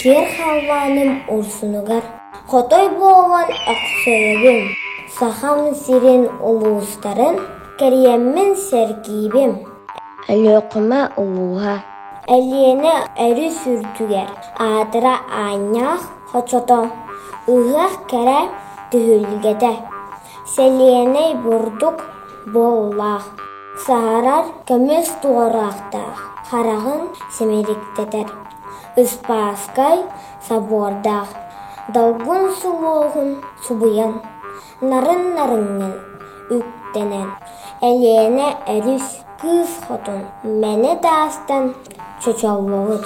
Киэр халлааным урсунугар Хотой буолан өксөйөбүн, Сахам сирин улуустарын кэрийэммин сэргиибин. Өлүөхүмэ улууһа Элиэнэ өрүс үрдүгэр аатыра аанньаах хочото, ыһыах кэрэ түһүлгэтэ, сэлиэнэй бурдук буоллаах, саһарар көмүс туораахтаах хараҕын симириктэтэр, ыспааскай собуордаах, долгун сулуоһун субуйан, нарын-нарыҥҥын үктэнэн, Элиэнэ өрүс кыыс хотун мэнэ таастан чочоллубут.